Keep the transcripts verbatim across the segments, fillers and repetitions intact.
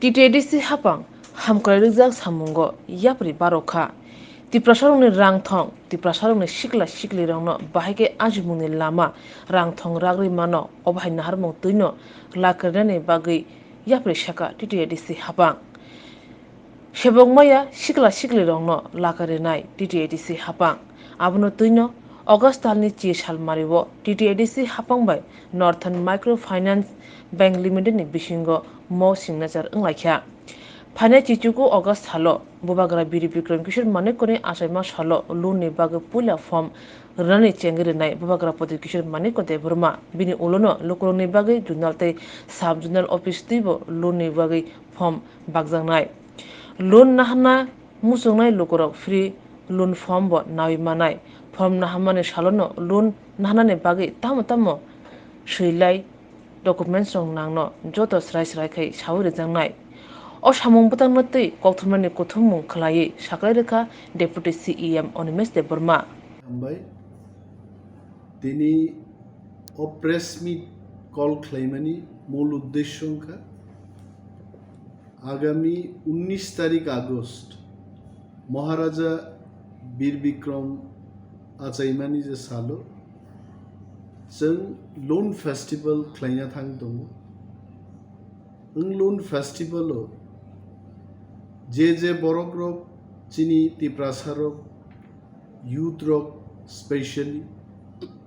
T T A D C hapang hamkrai rwjak samungo yapri barokha. Tiprasarokni rangthong, Tiprasarokni sikla siklirokno bahai khe ajimungni lama rangthong ragri mano, obo hai naharmung twino lakarnani bagwi yapri sakha T T A D C hapang. Sebok maya sikla siklirokno lakarinai T T A D C hapang. Abono twino August talni chi salmario T T A D C hapang bai Northern Microfinance Bank Limited ni bisingo mo signature wnglaikha. Phainai chichugo August salo Bubagra Biri Bikram Kishore Manikko ni achaima salo loan ni bagwi puila form rwnani chengwi rwnai Bubagra Pradyot Kishore Manikko Debbarma. Bini ulono lukurokni bagwi zonal tei sub zonal office twibo loan ni bagwi form bakjaknai. Loan nahana muchungnai lukurok free loan form bo nawi manai. Form nahamani salono loan nahanani bagwi tamo tamo swilai documents rok nangno joto srai srai khai sawi rwjaknai. O samung bwtangno tei kokthumnani kuthumung khwlaiwi saklai rwkha Deputy C E M Animesh Debbarma. Hambai. Tini o press meet call khlaimani mul uddesho wngkha, agami unnish tarik August Maharaja Bir Bikram achaimani je salo chwng Loan Festival khlaina thang tongo. Wng Loan Festival o je je borok rok chini Tiprasa rok, youth rok specially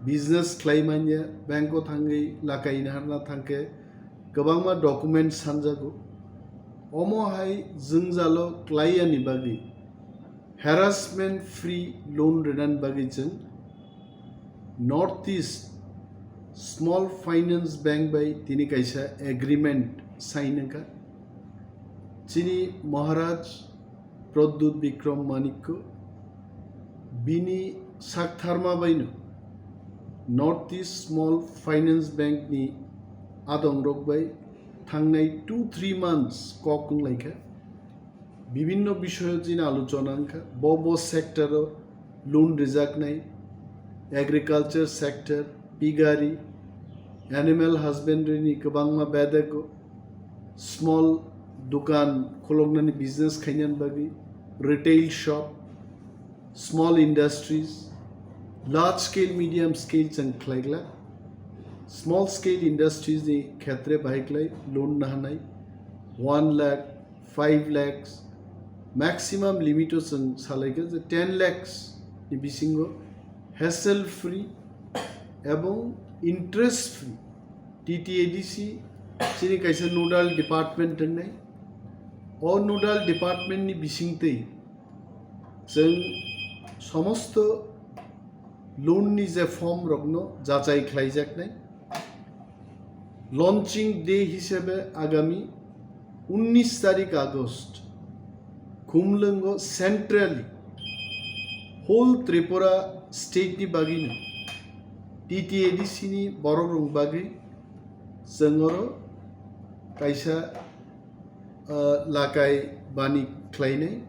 business khlai manya, bank o thangwi lakai naharna thangkhe kwbangma document sanjago. Omo hai jwngjalo klai yani bagwi harassment free loan rwnani bagwi chwng North East Small Finance Bank bai tini kaisa agreement sign wngkha. Chini Maharaj Pradyut Bikram Manikko bini saktharma baino North East Small Finance Bank ni adongrok bai thangnai two three months kok wnglaikha. Bibinno bishoyo chini alochona wngkha. Bo bo sector o loan rijaknai, agriculture sector, piggery, animal husbandry ni kwbangma bedego, small dukan khuloknani business khainani bagwi, retail shop, small industries, large scale, medium scale chwng khlaiglak. Small scale industries ni khetre bahai khlai loan nahanai one lakh, five lakhs, maximum limit o chwng salaikha je ten lakhs ni bisingo hassle free ebong interest free. T T A D C chini kaisa nodal department wngnai. O nodal department ni bisingtwi chwng somosto loan ni je form rokno jachai khlaijaknai. Launching day hisabe agami unnish tarik August Khumlwngo centrally whole Tripura state ni bagwino T T A D C ni borok rok bagwi chwng oro kaisa ah, lakai bani khlainai.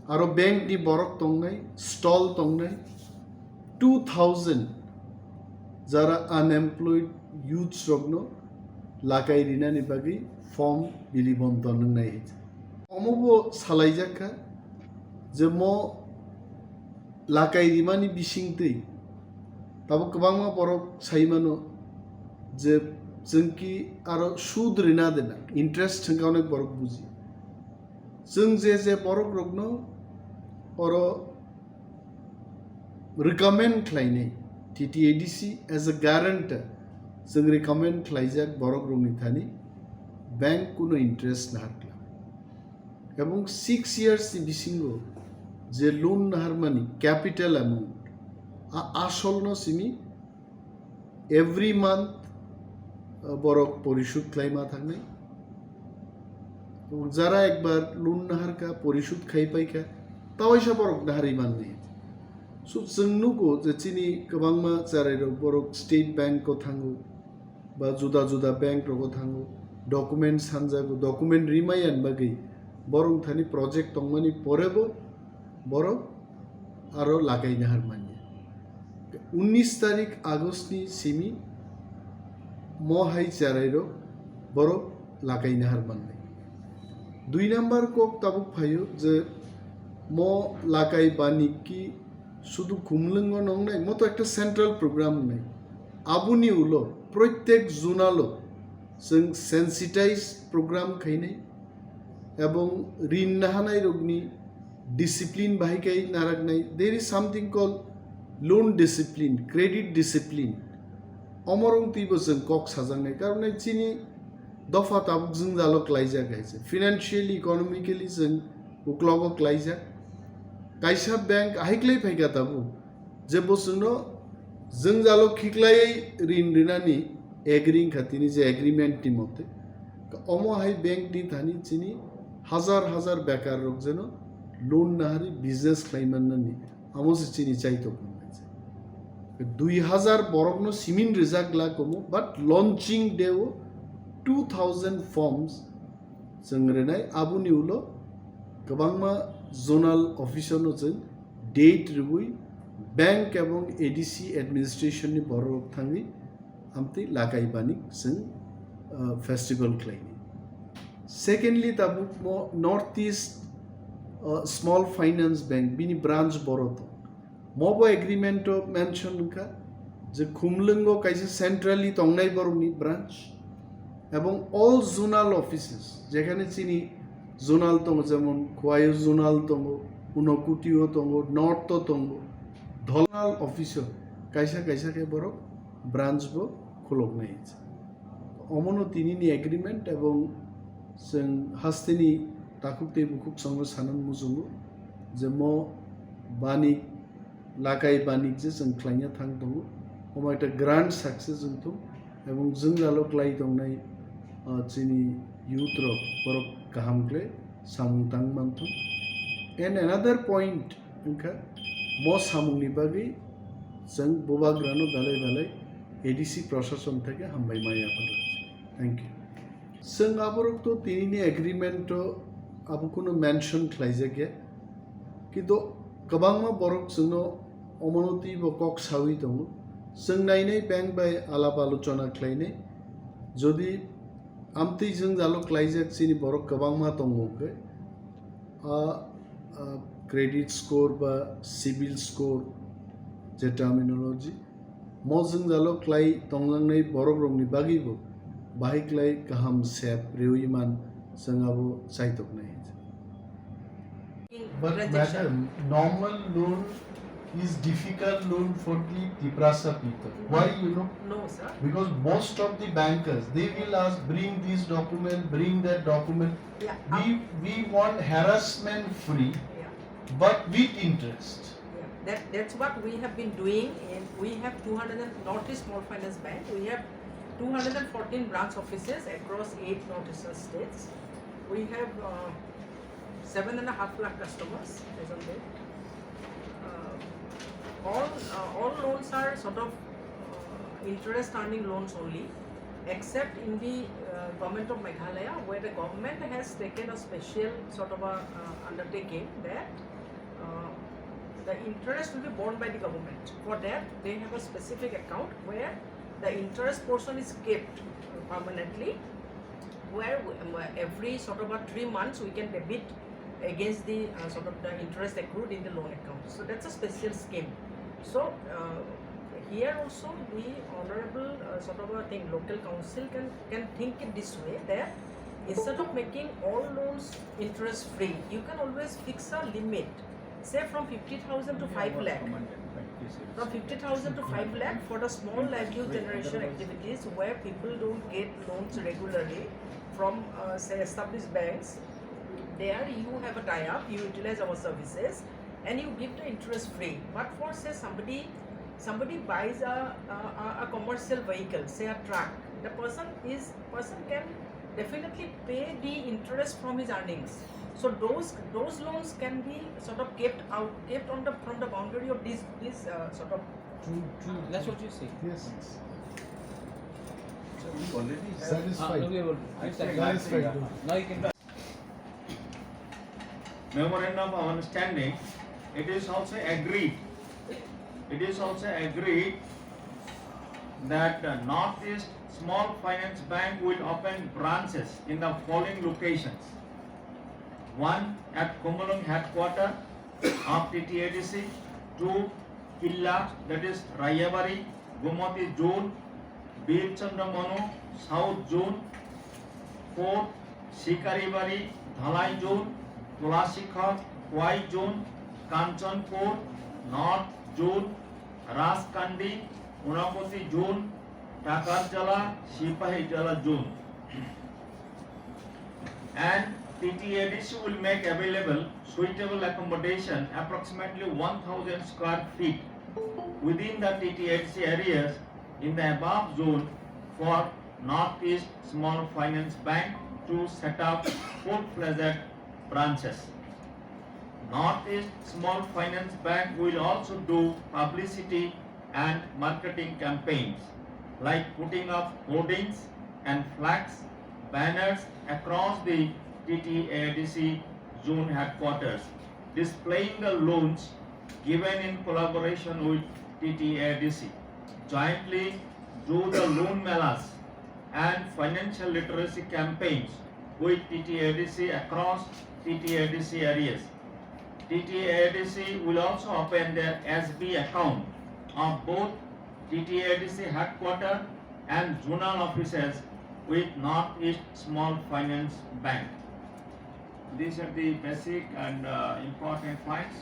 Aro bank ni borok tongnai, stall tongnai, two thousand jara unemployed youths rokno lakai rinani bagwi form bili bonton wngnai. Omo bo salaijak kha je mo lakai rimani bisingtwi tabuk kwbangma borok sai mano je chwng ki aro sud rina de na, interest hwnkhe onek borok buji. Chwng je je borok rokno oro recommend khlainai, T T A D C as a guarantor chwng recommend khlaijak borok rokni thani bank kuno interest nahar kla. Ebong six years ni bisingo je loan naharmani capital amount, a asol no simi every month, uh, borok porishud khlaima thangnai. Ebong jara ekbar loan naharkha, porishud khai paikha, tawaisa borok naharwi mannai. So, chwng nugo je chini kwbangma cherairok borok State Bank o thango, ba juda juda bank rogo thango, document sanjago, document rimaiyan bagwi borok thani project tongmani porebo borok aro lakai nahar manya. Unnish tarik August ni simi mo hai cherairok borok lakai nahar mannai. Dui number kok tabuk phaio je mo Lakai Banik ki sudu Khumlwngo nongnai, mo to ekta central program wngnai. Aboni ulo proitek zonal o chwng sensitize program khainai ebong rin nahanai rokni discipline bahai khai naraknai. There is something called loan discipline, credit discipline. Omorong twibo chwng kok sajaknai, karon chini dopha tabuk jwngjalo klaijak hai se. Financially, economically chwng uklogo klaijak. Kaisa bank ahaiklai phaikha tabuk, je bo chwngno jwngjalo khiklaiwi rin rinani agree wngkha tini je agreement ni mote. Omo hai bank ni thani chini hazar hazar bekar rok jeno loan nahari business khlai mannani amo se chini chaitok. Dui hazar borokno simin rijak glak omo, but launching day o two thousand forms chwng rinai, aboni ulo kwbangma zonal officer no chwng date rwui bank ebong A D C administration ni borok thangwi amtwi Lakai Banik chwng, uh, festival khlaini. Secondly, tabuk mo North East, uh, Small Finance Bank bini branch boro tong. Mobo agreement o mention wngkha je Khumlwngo kaisa centrally tongnai borokni branch ebong all zonal offices, jekhane chini zonal tongo, jemon Khowai o zonal tongo, Unakoti o tongo, North o tongo, zonal office o kaisa kaisa khe borok branch bo khuloknai. Omono tinini agreement ebong chwng hasteni takhuk tei bukhuk songo sanani muchungo je mo Banik Lakai Banik je chwng khlaina thang tongo, omo ekta grand success wngthung ebong jwngjalo klai tongnai, ah, chini youth rok borok kaham khe samung tang manthung. And another point wngkha, mo samungni bagwi chwng bubagrano belai belai A D C prosason theke hambai ma yapharlak. Thank you. Chwng aborok to tinini agreement o abo kuno mention khlaijakya, kintu kwbangma borok chwngno omono twibo kok sawi tongo. Chwng nainai bank bai alap alochona khlainai, jodi amtwi jwngjalo klaijak chini borok kwbangma tongo hwnkhe, a, a, credit score ba CIBIL score je terminology, mo jwngjalo klai tongjaknai borokrokni bagwibo bahai klai kaham sep rwui man chwng abo chaitoknai. But transaction. Madam, normal loan is difficult loan for the Tiprasa people. No. Why, you know? No, sir. Because most of the bankers, they will ask, "Bring this document, bring that document." Yeah. We, we want harassment free, yeah, but with interest. Yeah. That, that's what we have been doing. And we have two hundred and, Northeast Small Finance Bank, we have two hundred and fourteen branch offices across eight northeastern states. We have, uh, seven and a half lakh customers as on date. Uh, all, uh, all loans are sort of, uh, interest earning loans only, except in the, uh, government of Meghalaya, where the government has taken a special sort of a, uh, undertaking that, uh, the interest will be borne by the government. For that, they have a specific account where the interest portion is kept permanently, where we, um, every sort of a three months we can debit against the, uh, sort of the interest accrued in the loan account. So that's a special scheme. So, uh, here also the honorable, uh, sort of a thing, local council can, can think it this way, that instead of making all loans interest free, you can always fix a limit, say from fifty thousand to five lakh. From fifty thousand to five lakh for the small livelihood generation activities where people don't get loans regularly from, uh, say, established banks. There you have a tie-up, you utilize our services, and you give the interest free. But for, say, somebody, somebody buys a, a, a commercial vehicle, say a truck, the person is, person can definitely pay the interest from his earnings. So those, those loans can be sort of kept out, kept on the, from the boundary of this, this, uh, sort of. True, true. That's what you say. Yes. So we already have. Satisfied. Ah, no, we have already. Satisfied. Now you can. Memorandum of Understanding, it is also agreed, it is also agreed that the Northeast Small Finance Bank will open branches in the following locations. One at Khumulwng headquarter of T T A D C, two Killa, that is Rayabari, Gomati Zone, Bir Chandra Manu, South Zone, four Sikaribari, Dhalai Zone, Tulasikhar, Khowai Zone, Kanchanpur, North Zone, Rajkandi, Unakoti Zone, Takarjala, Sipahijala Zone. And T T A D C will make available suitable accommodation, approximately one thousand square feet, within the T T A D C areas in the above zone for Northeast Small Finance Bank to set up full-fledged branches. Northeast Small Finance Bank will also do publicity and marketing campaigns like putting up hoardings and flags, banners across the T T A D C zone headquarters, displaying the loans given in collaboration with T T A D C. Jointly do the loan melas and financial literacy campaigns with T T A D C across T T A D C areas. T T A D C will also open their S B account of both T T A D C headquarter and zonal offices with Northeast Small Finance Bank. These are the basic and uh, important points.